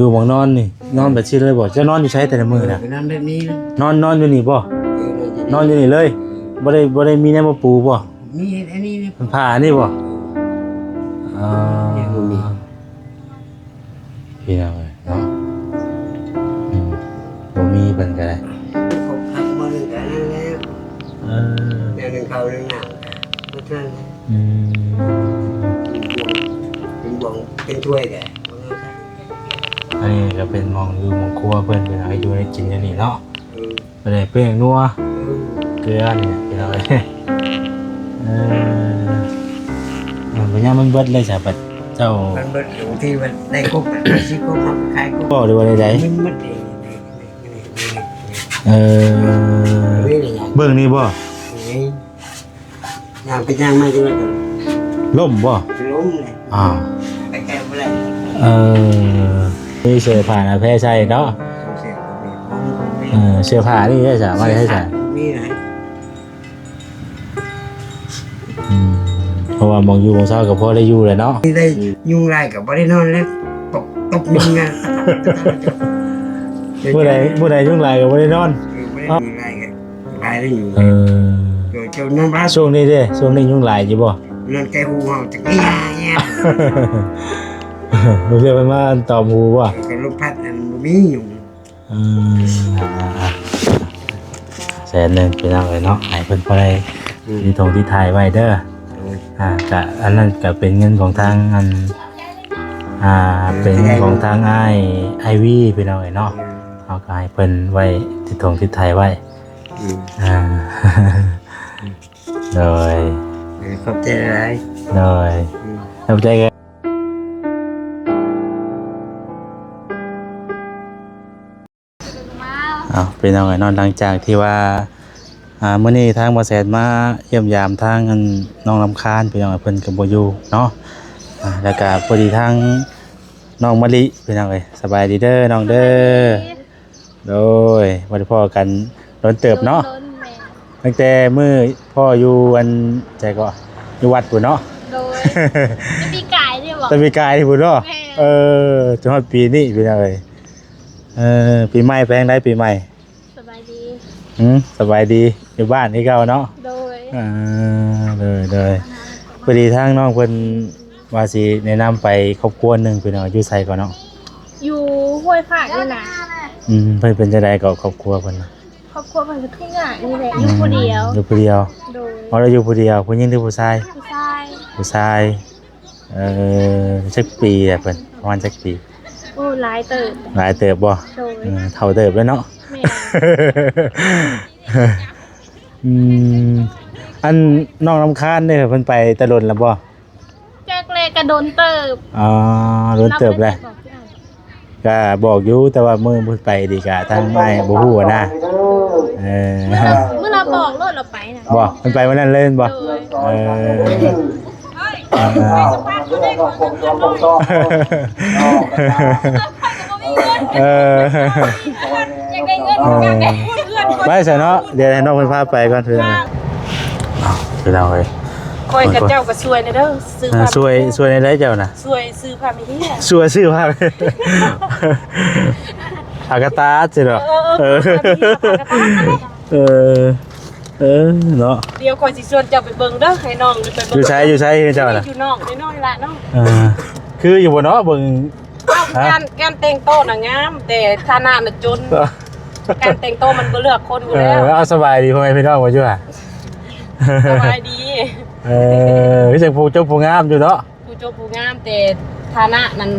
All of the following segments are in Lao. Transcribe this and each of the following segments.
ຢູ່ໝ່ອງນອນນີ້ ນອນແບບຊີ້ເລີຍບໍ່? ເຈົ້ານອນຢູ່ໃສແຕ່ລະມື້ນະ? ເອີ ນອນແບບນີ້ນະ. ນອນ ນອນຢູ່ນີ້ບໍ່? ເອີ ນອນຢູ່ນີ້ເລີຍ. ເອີ ບໍ່ໄດ້ ບໍ່ໄດ້ມີແນວມາປູບໍ່? ມີອັນນີ້ນະ. ຜ້ານີ້ບໍ່? ເອີ ອໍ ຍັງບໍ່ມີ. ພີ່ນ້ອງເອີຍເນາະ ອືມ ບໍ່ມີເພິ່ນກໍໄດ້ ເຂົາພັກມື້ໜຶ່ງກໍນັ້ນແລ້ວ. ເອີ ແນວໜຶ່ງເຂົ້າໜຶ່ງນ້ຳກໍບໍ່ທັນ. ອືມ ເປັນບ່ວງ ເປັນບ່ວງ ເປັນຖ້ວຍແຫຼະ. ອັນນີ້ກໍເປັນໝ່ອງຢູ່ໝ່ອງຄົວເພິ່ນ ເພິ່ນເອົາໄວ້ຢູ່ໄດ້ກິນຢູ່ນີ້ເນາະ. ເອີ ປາແດກ ແປ້ງນົວ ເອີ ເກືອນີ້ພີ່ນ້ອງເອີຍ. ເອີ ເອີ ບັດຍາມມັນເບິດເລີຍຊະ ບັດເຈົ້າ ມັນເບິດ ບາງທີມັນໄດ້ຄົບ ໄດ້ສິບຄົບ ເຮົາກໍຂາຍຄົບ ບໍ່ ຫຼືວ່າໃດໆ? ມັນໝົດເອງ. ເອີ ເບິ່ງນີ້ບໍ່? ນີ້ ຍ່າງໄປຍ່າງມາຢູ່ນັ້ນກໍລົ້ມບໍ່? ລົ້ມເລີຍ. ອ້າວ ໄປໄກບໍ່ໄດ້. ເອີ ມີເສື້ອຜ້າໜ້າແພໃສ່ເນາະ. ເສື້ອຜ້ານີ້ໄດ້ສາມາດໃຊ້ໃສ່ ມີນະ. ອືມ ເພາະວ່າໝ່ອງຢູ່ໝ່ອງເຊົາກໍພໍໄດ້ຢູ່ແຫຼະເນາະ. ໄດ້ຍຸງຫຼາຍກໍບໍ່ໄດ້ນອນແລ້ວ ຕົກ ຕົກຍຸງນະ. ມື້ໃດ ມື້ໃດຍຸງຫຼາຍກໍບໍ່ໄດ້ນອນ. ເອີ ບໍ່ໄດ້ຍຸງຫຼາຍກໍ ຫຼາຍເດ້ຢູ່. ເອີ ໂດຍ ເຈົ້ານອນບ້ານ ຊ່ວງນີ້ເດ້ ຊ່ວງນີ້ຍຸງຫຼາຍຢູ່ບໍ່? ນອນໃກ້ຫູເຮົາຈັກແຍ່ໆ ບາງເທື່ອເພິ່ນມາຕອມຫູບໍ່? ກໍລົມພັດ ອັນ ບໍ່ມີຍຸງ. ເອີ ແສນໜຶ່ງພີ່ນ້ອງເອີຍເນາະ ໃຫ້ເພິ່ນພໍໄດ້ ອືມ ຕິດຖົງຕິດທ້າຍໄວ້ເດີ. ໂດຍ ອ່າ ກະ ອັນນັ້ນກະເປັນເງິນຂອງທາງ ອັນ ອ່າ ເປັນເງິນຂອງທາງອ້າຍ ອ້າຍວີ ພີ່ນ້ອງເອີຍເນາະ. ອືມ ເຮົາກໍໃຫ້ເພິ່ນໄວ້ ຕິດຖົງຕິດທ້າຍໄວ້. ອືມ ອ່າ ໂດຍ ເອີ ຂອບໃຈຫຼາຍ. ໂດຍ ອືມ ຂອບໃຈ. ເອົາ ພີ່ນ້ອງເອີຍເນາະ ຫຼັງຈາກທີ່ວ່າ ອ່າ ມື້ນີ້ທາງບ່າວແສນມາຢ້ຽມຢາມທາງ ອັນ ນ້ອງລຳຄານ ພີ່ນ້ອງເອີຍ ເພິ່ນກໍບໍ່ຢູ່ເນາະ. ອ່າ ແລ້ວກໍພໍດີທາງນ້ອງມະລິ ພີ່ນ້ອງເອີຍ ສະບາຍດີເດີນ້ອງເດີ. ໂດຍ ບໍ່ໄດ້ພໍ້ກັນດົນເຕີບເນາະ. ໂດນໆ ແມ່ນ ຕັ້ງແຕ່ມື້ພໍ່ຢູ່ອັນໃສເກາະ ຢູ່ວັດພຸ້ນເນາະ. ໂດຍ ແຕ່ປີກາຍນີ້ບໍ? ແຕ່ປີກາຍນີ້ພຸ້ນເນາະ. ແມ່ນ ເອີ ຈົນຮອດປີນີ້ພີ່ນ້ອງເອີຍ. ເອີ ປີໃໝ່ເປັນຈັ່ງໃດປີໃໝ່? ສະບາຍດີ. ຫືມ ສະບາຍດີ ຢູ່ບ້ານຄືເກົ່າເນາະ. ໂດຍ ເອີ ໂດຍໆ ພໍດີທາງນ້ອງເພິ່ນວ່າຊິແນະນຳໄປຄອບຄົວໜຶ່ງ ພີ່ນ້ອງ ຢູ່ໃສເກາະເນາະ? ຢູ່ຫ້ວຍພາກນີ້ນະ. ອືມ ເພິ່ນເປັນຈັ່ງໃດເກາະ ຄອບຄົວເພິ່ນນະ? ຄອບຄົວເພິ່ນກໍທຸກຍາກນີ້ແຫຼະ ອືມ ຢູ່ຜູ້ດຽວ. ຢູ່ຜູ້ດຽວ. ໂດຍ ອໍ ລາວຢູ່ຜູ້ດຽວ ຜູ້ຍິງຫຼືຜູ້ຊາຍ? ຜູ້ຊາຍ. ຜູ້ຊາຍ. ເອີ ຈັກປີແລ້ວເພິ່ນ ປະມານຈັກປີ? ໂອ້ ຫຼາຍເຕີບ. ຫຼາຍເຕີບບໍ່? ໂດຍ ເອີ ເຖົ້າເຕີບແລ້ວເນາະ. ແມ່ນ. ອືມ ອັນ ນ້ອງລຳຄານເດ້ ເພິ່ນໄປແຕ່ດົນແລ້ວບໍ່? ຈັກແລະ ກະດົນເຕີບ. ອໍ ດົນເຕີບແລ້ວ. ກະບອກຢູ່ ແຕ່ວ່າມື້ໄປນີ້ກະທາງອ້າຍບໍ່ຮູ້ນະ. ເອີ ມື້ລາວ ມື້ລາວບອກໂລດລາວໄປນະ. ບໍ່ ມັນໄປມື້ນັ້ນເລີຍແມ່ນບໍ່? ໂດຍ ເອີ ເອີ ເອີ ໄປຊະເນາະ ດຽວໃຫ້ນ້ອງເພິ່ນພາໄປກ່ອນ. ພີ່ນ້ອງເອີຍ ຂ້ອຍກັບເຈົ້າກໍຊ່ວຍແດ່ເດີ. ເອີ ຊ່ວຍ ຊ່ວຍແນວໃດເຈົ້ານະ? ຊ່ວຍຊື້ຜ້າແມ່ເຮຍ. ຊ່ວຍຊື້ຜ້າ ອາກາຕາຊິເນາະ. ເອີ ເອີ ເອີ ຜ້າແມ່ເຮຍ ອາກາຕາ. ເອີ ເອີ ເນາະ ດຽວຂ້ອຍຊິຊວນເຈົ້າໄປເບິ່ງເດີ ໃຫ້ນ້ອງໄປເບິ່ງ. ຢູ່ໃສ ຢູ່ໃສເຮືອນເຈົ້ານະ? ຢູ່ນອກ ນ້ອຍໆລະເນາະ. ເອີ ຄືຢູ່ບໍ່ເນາະ ເບິ່ງ. ເອົ້າ ຮະ? ການ ການແຕ່ງໂຕນະງາມ ແຕ່ຖານະນະຈົນ. ການແຕ່ງໂຕມັນບໍ່ເລືອກຄົນຢູ່ແລ້ວ. ເອີ ເອົາ ສະບາຍດີພໍ່ແມ່ພີ່ນ້ອງ ວ່າຢູ່ຫະ? ສະບາຍດີ. ເອີ ຄືຈັງຜູ້ຈົບຜູ້ງາມຢູ່ເນາະ. ຜູ້ຈົບຜູ້ງາມ ແຕ່ຖານະນັ້ນ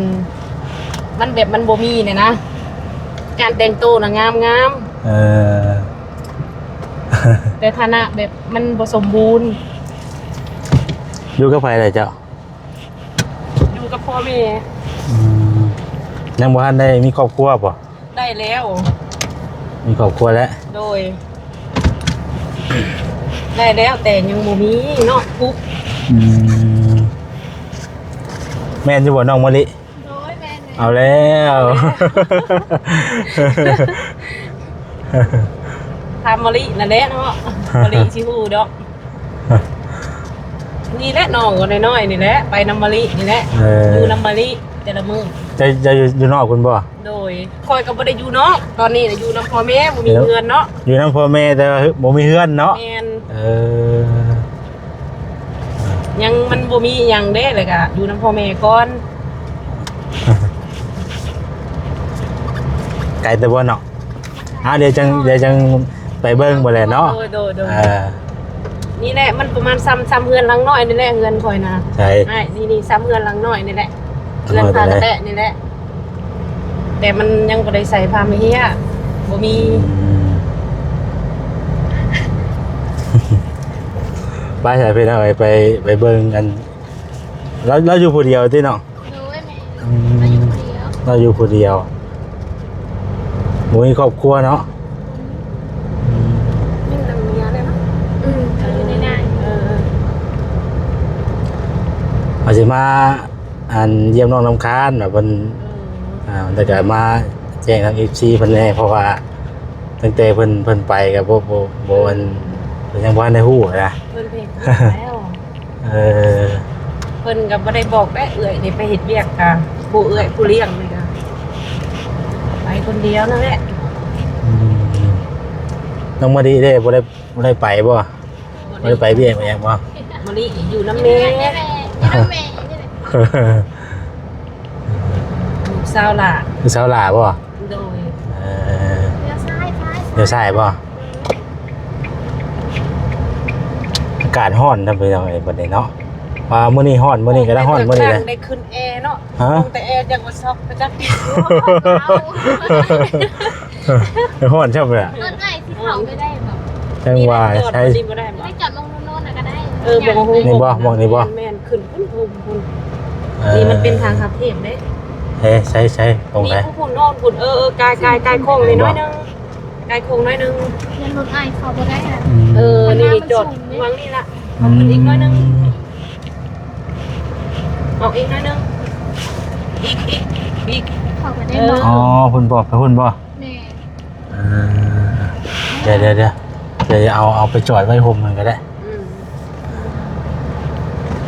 ມັນແບບມັນບໍ່ມີແນ່ນະ. ການແຕ່ງໂຕນະງາມໆ. ເອີ ແຕ່ຖານະແບບມັນບໍ່ສົມບູນ. ຢູ່ກັບໃຜລະເຈົ້າ? ຢູ່ກັບພໍ່ແມ່. ອືມ ຍັງບໍ່ທັນໄດ້ມີຄອບຄົວບໍ່? ໄດ້ແລ້ວ. ມີຄອບຄົວແລ້ວ? ໂດຍ ໄດ້ແລ້ວ ແຕ່ຍັງບໍ່ມີເນາະ ປຸກ. ອືມ ແມ່ນຢູ່ບໍ່ນ້ອງມະລິ? ໂດຍ ແມ່ນ. ເອົາແລ້ວ ເອົາແລ້ວ ຖາມມະລິນັ້ນແຫຼະເນາະ ມະລິຊິຮູ້ດອກ. ນີ້ແຫຼະ ນ້ອງກໍນ້ອຍໆນີ້ແຫຼະ ໄປນຳມະລິນີ້ແຫຼະ. ເອີ ຢູ່ນຳມະລິແຕ່ລະມື້. ເຈົ້າ ເຈົ້າຢູ່ ຢູ່ນອກພຸ້ນບໍ່? ໂດຍ ຂ້ອຍກໍບໍ່ໄດ້ຢູ່ນອກ ຕອນນີ້ນະຢູ່ນຳພໍ່ແມ່ ບໍ່ມີເຮືອນເນາະ. ຢູ່ນຳພໍ່ແມ່ແຕ່ວ່າບໍ່ມີເຮືອນເນາະ. ແມ່ນ. ເອີ ຍັງມັນບໍ່ມີອີ່ຫຍັງເດ້ ແລ້ວກະຢູ່ນຳພໍ່ແມ່ກ່ອນ. ໄກແຕ່ບໍ່ເນາະ? ອ່າ ດຽວຈັ່ງ ດຽວຈັ່ງໄປເບິ່ງບໍ່ແຫຼະເນາະ. ໂດຍ ໂດຍ ໂດຍ. ເອີ ນີ້ແຫຼະ ມັນປະມານຊ່ຳ ຊ່ຳເຮືອນຫຼັງນ້ອຍນີ້ແຫຼະ ເຮືອນຂ້ອຍນະ. ໃສ? ນີ້ ນີ້ ຊ່ຳເຮືອນຫຼັງນ້ອຍນີ້ແຫຼະ ເຮືອນຜ້າກະແຕະນີ້ແຫຼະ ແຕ່ມັນຍັງບໍ່ໄດ້ໃສ່ຜ້າມະເຮຍ ບໍ່ມີ. ອືມ ໄປ ໄປ ພີ່ນ້ອງເອີຍ ໄປ ໄປເບິ່ງກັນ. ລາວ ລາວຢູ່ຜູ້ດຽວຕິເນາະ? ໂດຍ ແມ່ນ. ອືມ ລາວຢູ່ຜູ້ດຽວ ລາວຢູ່ຜູ້ດຽວ ບໍ່ມີຄອບຄົວເນາະ. ອືມ ຢູ່ນຳເມຍແຫຼະເນາະ. ອືມ ເຂົາຢູ່ໃນນາ. ເອີ ເຮົາຊິມາ ອັນ ຢ້ຽມນ້ອງນ້ຳຄ້າງວ່າເພິ່ນ ເອີ ອ່າ ແລ້ວກະມາແຈ້ງທາງເອັຟຊີເພິ່ນແດ່ ເພາະວ່າຕັ້ງແຕ່ເພິ່ນ ເພິ່ນໄປກໍບໍ່ ບໍ່ ບໍ່ ອັນ ເພິ່ນຍັງບໍ່ທັນໄດ້ຮູ້ນະ ເພິ່ນໄປແລ້ວ. ເອີ ເພິ່ນກໍບໍ່ໄດ້ບອກແຫຼະ ເອື້ອຍນີ້ໄປເຮັດວຽກ ກະຜູ້ເອື້ອຍຜູ້ລ້ຽງນີ້ກະໄປຄົນດຽວນັ້ນແຫຼະ. ອືມ ນ້ອງມະລິເດ້ ບໍ່ໄດ້ ບໍ່ໄດ້ໄປບໍ່? ບໍ່ໄດ້ໄປວຽກຫຍັງບໍ່? ມະລິຢູ່ນຳແມ່ ຢູ່ນຳແມ່ນີ້ແຫຼະ ລູກສາວຫຼ້າ ລູກສາວຫຼ້າບໍ່? ໂດຍ. ເອີ ລ້ຽວຊ້າຍ ຊ້າຍ ລ້ຽວຊ້າຍບໍ່? ອາກາດຮ້ອນນະພີ່ນ້ອງເອີຍ ບັດນີ້ເນາະ ວ່າມື້ນີ້ຮ້ອນ ມື້ນີ້ກໍໄດ້ຮ້ອນ ມື້ນີ້ໄດ້ ໄດ້ຂຶ້ນແອເນາະ. ຮະ? ລົງແຕ່ແອ ຈັ່ງວ່າຊອກໄປຈັກ ຮ້ອນຊ່ຳແຫຼະ ລົດອ້າຍຊິເຂົ້າໄປໄດ້ບໍ່? ຈັ່ງວ່າ ໃຊ້ ໄດ້ຈອດມອງໂນ້ນໆນະກໍໄດ້. ເອີ ບໍ່ຮູ້ ນີ້ບໍ່? ມອງນີ້ບໍ່? ແມ່ນ ຂຶ້ນພຸ້ນ ພຸ້ນ ພຸ້ນ. ເອີ ນີ້ມັນເປັນທາງຂັບເທບເດ້. ເອີ ໃຊ້ ໃຊ້ ຕົງໃດ? ນີ້ພຸ້ນ ພຸ້ນ ເອີ ເອີ ກາຍ ກາຍ ກາຍໂຄ້ງນີ້ໜ້ອຍໜຶ່ງ ກາຍໂຄ້ງໜ້ອຍໜຶ່ງ. ຍັງລົດອ້າຍເຂົ້າບໍ່ໄດ້ນະ. ອືມ ເອີ ນີ້ຈອດຫວ່າງນີ້ລະ ອືມ ເອົາຂຶ້ນອີກໜ້ອຍໜຶ່ງ ອອກອີກໜ້ອຍໜຶ່ງ ອີກ ອີກ ອີກ ເຂົ້າໄປໄດ້ບໍ່? ເອີ ອໍ ພຸ້ນບໍ່? ໄປພຸ້ນບໍ່? ແມ່ນ. ເອີ ດຽວ ດຽວ ດຽວ ດຽວເອົາ ເອົາໄປຈອດໄວ້ຮົ່ມມັນກໍໄດ້. ອືມ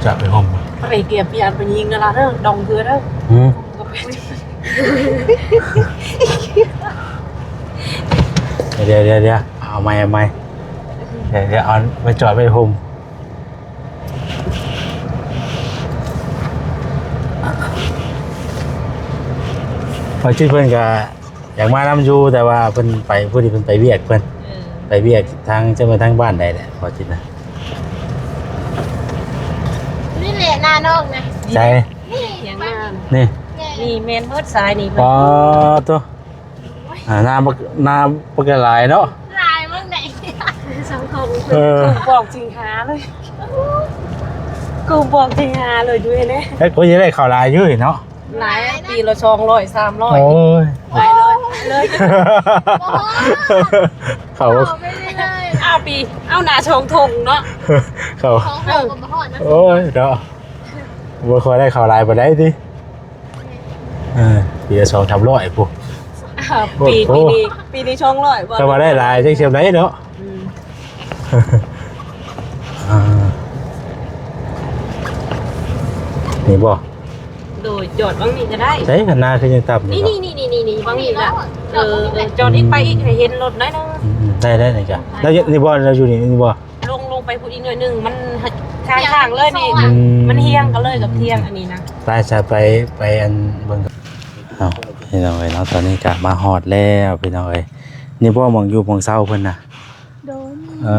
ຈອດໄວ້ຮົ່ມມັນ ໄປເກັບຍານໄປຍິງນະລະເດີ ດອງເທື່ອເດີ. ຫືມ ດຽວ ດຽວ ດຽວ ເອົາໃໝ່ ເອົາໃໝ່ ດຽວ ດຽວເອົາໄປຈອດໄວ້ຮົ່ມ. ພອຈິດເພິ່ນກະຢາກມານຳຢູ່ ແຕ່ວ່າເພິ່ນໄປ ພໍດີເພິ່ນໄປວຽກເພິ່ນ ເອີ ໄປວຽກທາງ ຈະແມ່ນທາງບ້ານໃດແຫຼະ ພໍຈິດນະ. ນີ້ແຫຼະນານ້ອງນະ. ໃສ? ນີ້ ນີ້ ນີ້ແມ່ນເບິດສາຍນີ້. ອໍ ໂຕ ອ່າ ນາບັກ ນາບັກຫຼາຍເນາະ. ຫຼາຍໝ່ອງໃດ? ສັງຄົມ ເອີ ກູບອກຈິງຫາເລີຍ ກູບອກຈິງຫາເລີຍຢູ່ແນ່. ເຮັດ ກໍຊິໄດ້ເຂົ້າຫຼາຍຢູ່ເນາະ. ຫຼາຍ ປີລະສອງຮ້ອຍ ສາມຮ້ອຍ. ໂອ້ຍ ຫຼາຍເລີຍ ເລີຍ ເຂົ້າ ເຂົ້າໄປເລື້ອຍໆ. ອ້າວ ປີ ເອົາໜ້າສອງຖົງເນາະ ເຂົ້າ ສອງຖົງກໍບໍ່ຮອດນະ. ໂອ້ຍເນາະ ບໍ່ຄ່ອຍໄດ້ເຂົ້າຫຼາຍປານໃດຕິ. ເອີ ປີລະສອງສາມຮ້ອຍພຸ້ນ. ອ່າ ປີ ໂອ້ ປີນີ້ ປີນີ້ສອງຮ້ອຍບໍ່? ຖ້າວ່າໄດ້ຫຼາຍຈັກສ່ຳໃດເນາະ. ອືມ ອ່າ ນີ້ບໍ່? ໂດຍ ຈອດຫວ່າງນີ້ກໍໄດ້. ໃສ ຄັນນາຄືຍັງຕ່ຳຢູ່ ນີ້ ເນາະ ນີ້ ນີ້ ນີ້ ຫວ່າງນີ້ລະ. ເອີ ຈອດນີ້ໄປອີກໃຫ້ເຫັນລົດໜ້ອຍໜຶ່ງ. ອືມ ໄດ້ ໄດ້ນີ້ກະ ແລ້ວນີ້ບໍ່? ລາວຢູ່ນີ້ ນີ້ບໍ່? ລົງ ລົງໄປພຸ້ນອີກໜ້ອຍໜຶ່ງ ມັນຂ້າງໆເລີຍນີ້. ອືມ ມັນຮຽງກັນເລີຍກັບທຽງອັນນີ້ນະ. ໄປຊະ ໄປ ໄປອັນເບິ່ງ. ເອົ້າ ພີ່ນ້ອງເອີຍເນາະ ຕອນນີ້ກະມາຮອດແລ້ວພີ່ນ້ອງເອີຍ. ນີ້ບໍ່ ໝ່ອງຢູ່ໝ່ອງເຊົາເພິ່ນນະ? ໂດຍ. ເອີ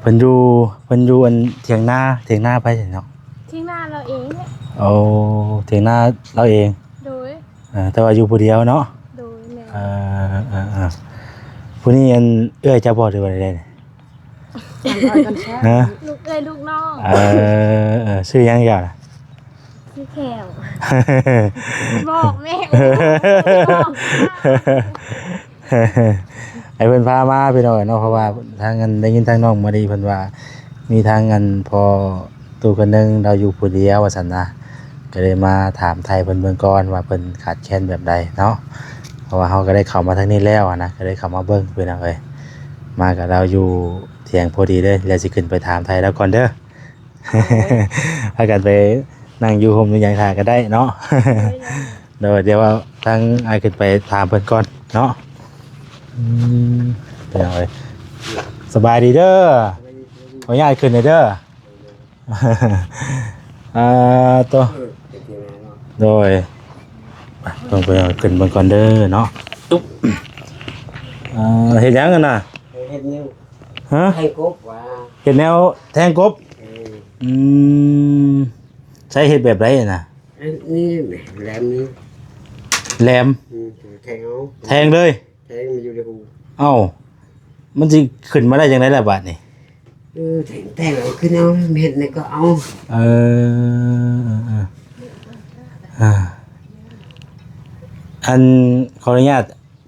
ເພິ່ນຢູ່ ເພິ່ນຢູ່ອັນຖຽງນາ ຖຽງນາໃຜເນາະ? ຖຽງນາລາວເອງ. ໂອ້ ຖຽງນາລາວເອງ. ໂດຍ. ເອີ ແຕ່ວ່າຢູ່ຜູ້ດຽວເນາະ? ໂດຍ ແມ່ນ. ເອີ ເອີ ເອີ ຜູ້ນີ້ອັນເອື້ອຍເຈົ້າບໍ່ ຫຼືວ່າໃດ? ຮະ? ລູກເອື້ອຍລູກນ້ອງ. ເອີ ເອີ ເອີ ຊື່ຫຍັງເຈົ້າ? ຊື່ແຂວ. ບອກແມ່. ໃຫ້ເພິ່ນພາມາພີ່ນ້ອງເອີຍເນາະ ເພາະວ່າທາງອັນ ໄດ້ຍິນທາງນ້ອງມະລິເພິ່ນວ່າ ມີທາງອັນພໍ່ຕູ້ຄົນໜຶ່ງລາວຢູ່ຜູ້ດຽວວ່າຊັ້ນນະ ກໍເລີຍມາຖາມໄຖ່ເພິ່ນເບິ່ງກ່ອນວ່າເພິ່ນຂາດແຄນແບບໃດເນາະ ເພາະວ່າເຮົາກໍໄດ້ເຂົ້າມາທາງນີ້ແລ້ວນະ ກໍເລີຍເຂົ້າມາເບິ່ງພີ່ນ້ອງເອີຍ ມາກັບລາວຢູ່ ຖຽງພໍດີເລີຍ ແລ້ວຊິຂຶ້ນໄປຖາມໄຖ່ລາວກ່ອນເດີ. ພາກັນໄປນັ່ງຢູ່ຮົ່ມຢູ່ຫຍັງຖ້າກໍໄດ້ເນາະ. ໂດຍ ດຽວວ່າທາງອ້າຍຂຶ້ນໄປຖາມເພິ່ນກ່ອນເນາະ. ອືມ ພີ່ນ້ອງເອີຍ ສະບາຍດີເດີ ຂໍອະນຸຍາດຂຶ້ນເດີ. ອ່າ ໂຕ ເອີ ໂດຍ ໄປ ຕ້ອງໄປເອົາຂຶ້ນເບິ່ງກ່ອນເດີເນາະ. ເອີ ເຮັດຫຍັງຫັ້ນນະ? ເຮັດແນວ ຮະ? ແທງກົບວ່າ ເຮັດແນວແທງກົບ? ເອີ ອືມ ໃຊ້ເຮັດແບບໃດນະ? ອັນນີ້ແຫຼມນີ້ ແຫຼມ ອືມ ແທງເອົາ ແທງເລີຍ. ແທງມັນຢູ່ໃນຮູ. ເອົ້າ ມັນຊິຂຶ້ນມາໄດ້ຈັ່ງໃດລະບາດນີ້? ເອີ ແທງ ແທງເອົາຂຶ້ນເອົາ ເຮັດໃດກໍເອົາ. ເອີ ເອີ ເອີ ອ່າ ອັນ ຂໍອະນຸຍາດ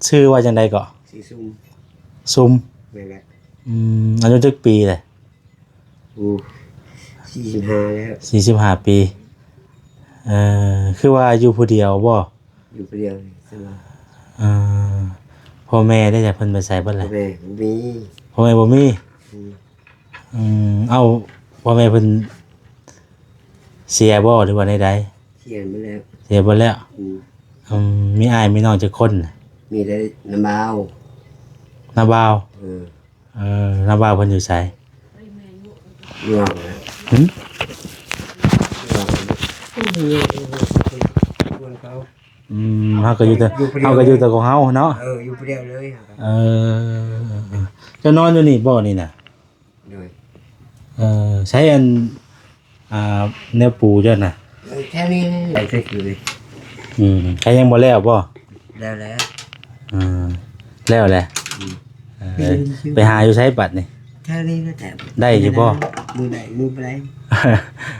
ຊື່ວ່າຈັ່ງໃດເກາະ? ຊື່ຊຸມ. ຊຸມ ແມ່ນແຫຼະ. ອືມ ອາຍຸຈັກປີແຫຼະ? ໂອ້ ສີ່ສິບຫ້າແລ້ວ ສີ່ສິບຫ້າປີ. ເອີ ຄືວ່າຢູ່ຜູ້ດຽວບໍ່? ຢູ່ຜູ້ດຽວນີ້. ເອີ ພໍ່ແມ່ເດ ເພິ່ນໄປໃສເບິດແລ້ວ? ພໍ່ແມ່ບໍ່ມີ. ພໍ່ແມ່ບໍ່ມີ? ອືມ ອືມ ເອົ້າ ພໍ່ແມ່ເພິ່ນເສຍບໍ່ ຫຼືວ່າແນວໃດ? ເສຍໝົດແລ້ວ. ເສຍເບິດແລ້ວ. ອືມ ອືມ ມີອ້າຍມີນ້ອງຈັກຄົນ? ມີແຕ່ນ້າບ່າວ. ນ້າບ່າວ? ເອີ. ເອີ ນ້າບ່າວເພິ່ນຢູ່ໃສ? ຢູ່ນອກແລ້ວ. ຫຶ? ຢູ່ນອກແລ້ວ. ອືມ ເຮົາກໍຢູ່ແຕ່ ຢູ່ຜູ້ດຽວ ເຮົາກໍຢູ່ແຕ່ຂອງເຮົາເນາະ. ເອີ ຢູ່ຜູ້ດຽວເລີຍ. ເອີ ເຈົ້ານອນຢູ່ນີ້ບໍ່ນີ້ນະ? ໂດຍ. ເອີ ໃຊ້ອັນ ອ່າ ແນວປູເຈົ້ານະ? ເອີ ແຖວນີ້ ໄປໃສຄື? ອືມ ໃຊ້ຍັງບໍ່ແລ້ວບໍ່? ແລ້ວແລ້ວ. ເອີ ແລ້ວແຫຼະ. ອືມ ເອີ ໄປຫາຢູ່ໃສບັດນີ້? ແຖວນີ້ແຫຼະ. ໄດ້ຢູ່ບໍ່? ມື້ໃດມື້ບໍ່ໄດ້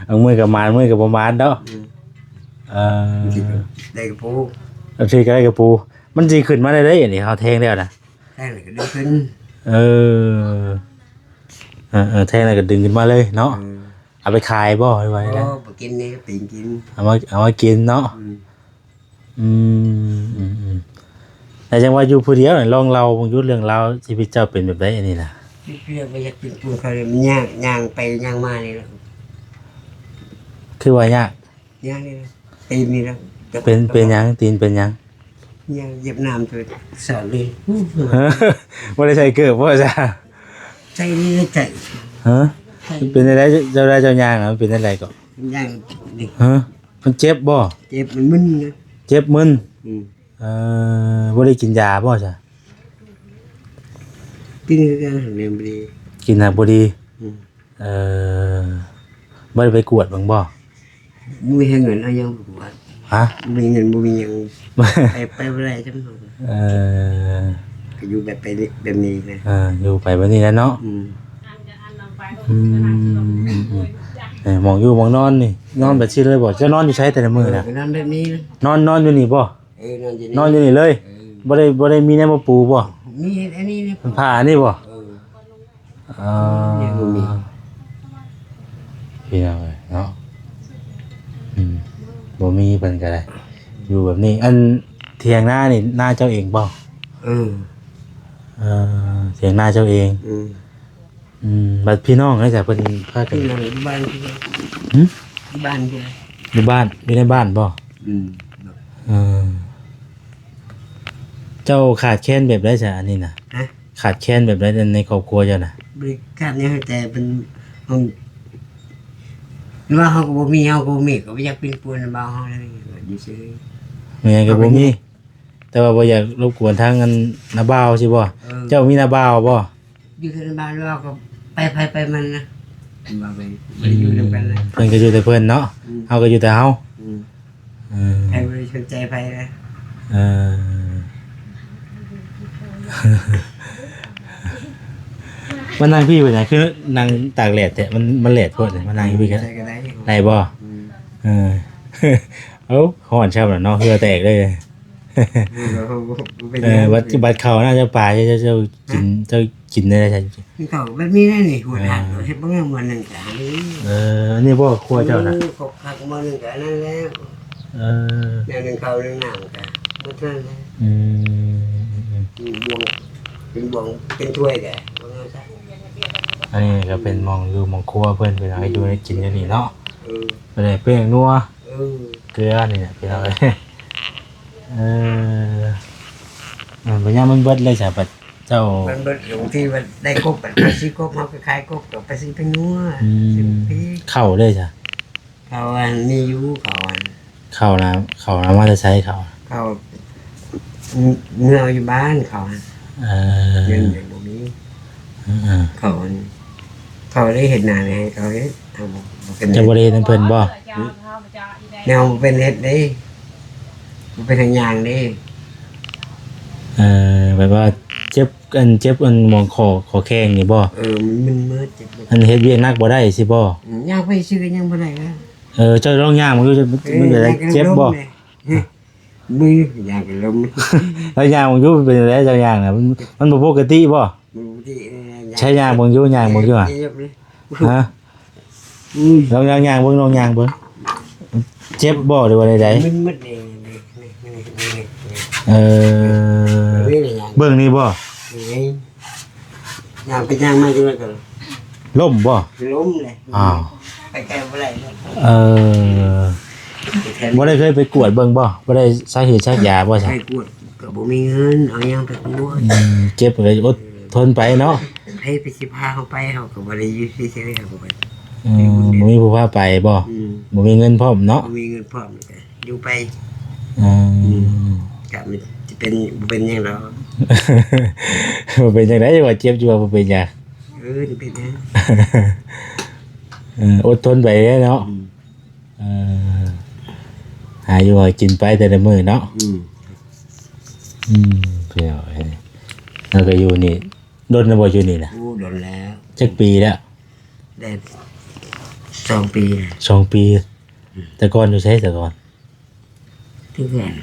ບາງມື້ກໍໝານ ບາງມື້ກໍບໍ່ໝານເນາະ. ອືມ ເອີ ບາງທີກໍໄດ້ກະປູ ບາງທີກໍໄດ້ກະປູ. ມັນຊິຂຶ້ນມາໄດ້ໃດ ອັນນີ້ເຮົາແທງແລ້ວນະ? ແທງແລ້ວກໍດຶງຂຶ້ນ. ເອີ ເອີໆ ແທງແລ້ວກໍດຶງຂຶ້ນມາເລີຍເນາະ. ເອີ ເອົາໄປຂາຍບໍ່ ຫຼືວ່າໃດ? ບໍ່ ບໍ່ກິນເດ້ ປີ້ງກິນ. ເອົາມາ ເອົາມາກິນເນາະ. ອືມ ອືມ ອືມໆ ແຕ່ຈັ່ງວ່າຢູ່ຜູ້ດຽວນີ້ ລອງເລົ່າເບິ່ງຢູ່ ເລື່ອງລາວຊີວິດເຈົ້າເປັນແບບໃດອັນນີ້ນະ? ຢູ່ຜູ້ດຽວບໍ່ຢາກເປັນຜູ້ເຂົາເລີຍ ມັນຍາກ ຍ່າງໄປຍ່າງມານີ້ແຫຼະ. ຄືວ່າຍາກ? ຍາກນີ້ແຫຼະ ຕີນນີ້ແຫຼະ. ເປັນ ເປັນຫຍັງ? ຕີນເປັນຫຍັງ? ຍາກ ຢຽບນ້ຳ ສອກນີ້. ບໍ່ໄດ້ໃສ່ເກີບບໍ່ຊະ? ໃສ່ນີ້ໃສ່. ຮະ? ໃສ່. ເປັນຈັ່ງໃດ ເຈົ້າໄດ້ ເຈົ້າຍ່າງນະ ມັນເປັນຈັ່ງໃດເກາະ? ຍ່າງນີ້. ຮະ? ມັນເຈັບບໍ່? ເຈັບ ມັນມຶນນະ. ເຈັບມຶນ. ອືມ ເອີ ບໍ່ໄດ້ກິນຢາບໍ່ຊະ? ກິນຄືກັນ ແມ່ນບໍ່ດີ ກິນຫາກບໍ່ດີ. ອືມ ເອີ ບໍ່ໄດ້ໄປກວດເບິ່ງບໍ່? ບໍ່ມີເງິນ ເອົາຫຍັງໄປກວດ? ຮະ? ບໍ່ມີເງິນ ບໍ່ມີຫຍັງ ໄປ ໄປບໍ່ໄດ້ຈັ່ງ. ເອີ ກໍຢູ່ແບບໄປແບບນີ້ນະ. ເອີ ຢູ່ໄປແບບນີ້ແຫຼະເນາະ. ອືມ ອືມ ເອີ ໝ່ອງຢູ່ໝ່ອງນອນນີ້ ນອນແບບຊີ້ເລີຍບໍ່? ເຈົ້ານອນຢູ່ໃສແຕ່ລະມື້ນະ? ເອີ ນອນແບບນີ້ນະ. ນອນ ນອນຢູ່ນີ້ບໍ່? ເອີ ນອນຢູ່ນີ້ ນອນຢູ່ນີ້ເລີຍ. ເອີ ບໍ່ໄດ້ ບໍ່ໄດ້ມີແນວມາປູບໍ່? ມີອັນນີ້ ຜ້າອັນນີ້ບໍ່? ເອີ ອໍ ຍັງບໍ່ມີ ພີ່ນ້ອງເອີຍເນາະ. ອືມ ບໍ່ມີເພິ່ນກໍໄດ້ ຢູ່ແບບນີ້. ອັນຖຽງນານີ້ ນາເຈົ້າເອງບໍ່? ເອີ ເອີ ຖຽງນາເຈົ້າເອງ. ອືມ ອືມ ບັດພີ່ນ້ອງເດ້ ເພິ່ນພາກັນ ພີ່ນ້ອງຢູ່ບ້ານ. ຫຶ? ຢູ່ບ້ານ. ຢູ່ບ້ານ ຢູ່ໃນບ້ານບໍ່? ອືມ ເອີ ເຈົ້າຂາດແຄນແບບໃດຊະ ອັນນີ້ນະ? ຮະ? ຂາດແຄນແບບໃດໃນຄອບຄົວເຈົ້ານະ? ບໍ່ໄດ້ຂາດຫຍັງ ແຕ່ເພິ່ນ ເຮົາ ວ່າເຮົາກໍບໍ່ມີ ເຮົາກໍບໍ່ມີ ກໍບໍ່ຢາກປິ່ນປົວນຳບ່າວເຮົາເລີຍ ຢູ່ເຊີຍ. ແມ່ນ ກໍບໍ່ມີ ແຕ່ວ່າບໍ່ຢາກລົບກວນທາງອັນນ້າບ່າວຊີ້ບໍ່? ເອີ ເຈົ້າມີນ້າບ່າວບໍ່? ຢູ່ແຕ່ນຳບ້ານ ວ່າກໍໄປໃຜໄປມັນນະ ວ່າໄປ ບໍ່ໄດ້ຢູ່ນຳກັນນະ. ເພິ່ນກໍຢູ່ແຕ່ເພິ່ນເນາະ. ອືມ ເຮົາກໍຢູ່ແຕ່ເຮົາ. ອືມ ເອີ ໃຜບໍ່ໄດ້ສົນໃຈໃຜນະ. ເອີ ມານັ່ງພີ້ເປັນຫຍັງ ຄືນັ່ງຕາກແດດແທ້? ມັນ ມັນແດດໂພດ ມານັ່ງຢູ່ພີ້ກໍໄດ້ ໄດ້ບໍ່? ອືມ ເອີ ເອົ້າ ຮ້ອນຊ້ຳລະເນາະ ເຫື່ອແຕກເລີຍ. ເອີ ບັດ ບັດເຂົ້ານະ ເຈົ້າປາ ເຈົ້າ ເຈົ້າ ເຈົ້າກິນ ເຈົ້າກິນໄດ້ໃດ? ກິນເຂົ້າແບບນີ້ແຫຼະນີ້ ຫົວທາດ ເອີ ເຮັດເບິ່ງ ມື້ໜຶ່ງກະ ເອີ ອັນນີ້ບໍ່ຄົວເຈົ້ານະ? ເອີ ຄັກຄັກ ມື້ໜຶ່ງກະອັນນັ້ນແລ້ວ. ເອີ ແນວໜຶ່ງເຂົ້າໜຶ່ງນ້ຳກະໝົດເທົ່ານັ້ນແຫຼະ. ອືມ ອືມ ອືມ ອືມ ບ່ວງ ເປັນບ່ວງ ເປັນຖ້ວຍກະ ເບິ່ງເອົາຊະ. ອັນນີ້ກໍເປັນໝ່ອງຢູ່ໝ່ອງຄົວເພິ່ນ ເພິ່ນເອົາໃຫ້ຢູ່ໃຫ້ກິນຢູ່ນີ້ເນາະ ເອີ ເພິ່ນໃຫ້ແປ້ງນົວ ເອີ ເກືອນີ້ແຫຼະ ພີ່ນ້ອງເອີຍ ເອີ ເອີ ບັດຍາມມັນເບິດແລ້ວຊະ ບັດເຈົ້າ ມັນເບິດ ບາງທີມັນໄດ້ກົບ ບັດໄປຊື້ກົບ ເຮົາກໍຂາຍກົບ ກໍໄປຊື້ແປ້ງນົວ ອືມ ຊື້ໝາກພີ ເຂົ້າເດ້ຊະ ເຂົາອັນມີຢູ່ ເຂົາອັນ ເຂົານະ ເຂົານະມາແຕ່ໃສເຂົາ? ເຂົາ ເມືອເອົາຢູ່ບ້ານເຂົາ ເອີ ເງິນຍັງບໍ່ມີ ເອີ ເຂົາອັນ ເຂົາໄດ້ເຮັດນາໃຫ້ເຂົາເຮັດ ເຮົາບໍ່ ບໍ່ເປັນ ເຈົ້າບໍ່ໄດ້ເຮັດນຳເພິ່ນບໍ່? ຫຶ? ແນວບໍ່ເປັນເຮັດເດ້ ບໍ່ເປັນເຮັດຫຍັງເດ້ ເອີ ແບບວ່າເຈັບ ອັນ ເຈັບອັນໝອງຂໍ້ ຂໍ້ແຂ້ງນີ້ບໍ່? ເອີ ມັນມຶນເມີດ ເຈັບ ອັນເຮັດວຽກໜັກບໍ່ໄດ້ຊີ້ບໍ່? ອືມ ຍ່າງໄປຊື່ກໍຍັງບໍ່ໄດ້ນະ ເອີ ເຈົ້າລອງຍ່າງເບິ່ງດູ ມັນ ເອີ ມັນເປັນໄດ ຍ່າງກໍເຈັບບໍ່? ລົ້ມເລີຍ ມື້ຍ່າງກໍລົ້ມ ລອງຍ່າງເບິ່ງດູ ເປັນຈັ່ງໃດເຈົ້າຍ່າງນະ ມັນ ມັນບໍ່ປົກກະຕິບໍ່? ບໍ່ປົກກະຕິ ເອີ ຍ່າງ ໃຊ້ຍ່າງເບິ່ງດູ ຍ່າງເບິ່ງດູ ເອີ ຫະ ເຈັບເລີຍ ຮະ? ອືມ ລອງຍ່າງ ຍ່າງເບິ່ງ ລອງຍ່າງເບິ່ງ ເຈັບບໍ່ ຫຼືວ່າໃດໆ? ມຶນໝົດເລີຍ ນີ້ ນີ້ ນີ້ ນີ້ ເອີ ເບິ່ງນີ້ບໍ່? ນີ້ ຍ່າງໄປຍ່າງມາຢູ່ນັ້ນກໍລົ້ມບໍ່? ລົ້ມເລີຍ ອ້າວ ໄປໄກບໍ່ໄດ້ເລີຍ ເອີ ບໍ່ໄດ້ເຄີຍໄປກວດເບິ່ງບໍ່? ບໍ່ໄດ້ສັກເຫດສັກຢາບໍ່ຊະ? ໄປກວດກໍບໍ່ມີເງິນ ເອົາຫຍັງໄປກວດ? ອືມ ເຈັບກໍອົດທົນໄປເນາະ ໃຜໄປຊິພາເຮົາໄປ ເຮົາກໍບໍ່ໄດ້ຢູ່ເສຍໆ ເຮົາກໍໄປ ອືມ ບໍ່ມີຜູ້ພາໄປບໍ່? ອືມ ບໍ່ມີເງິນພ້ອມເນາະ ບໍ່ມີເງິນພ້ອມ ຢູ່ໄປ ອືມ ອືມ ກະມັນຈະເປັນ ບໍ່ເປັນຫຍັງດອກ ບໍ່ເປັນຫຍັງໃດ ວ່າເຈັບຢູ່ວ່າບໍ່ເປັນຫຍັງ ເອີ ເປັນຫຍັງ ເອີ ອົດທົນໄປເນາະ ອືມ ເອີ ຫາຢູ່ຫາກິນໄປແຕ່ລະມື້ເນາະ ອືມ ອືມ ພີ່ນ້ອງເອີຍ ແລ້ວກໍຢູ່ນີ້ດົນແລ້ວບໍ່ ຢູ່ນີ້ນະ? ໂອ້ ດົນແລ້ວ ຈັກປີແລ້ວ? ໄດ້ສອງປີ ສອງປີ ອືມ ແຕ່ກ່ອນຢູ່ໃສແຕ່ກ່ອນ? ຢູ່ເຮືອນ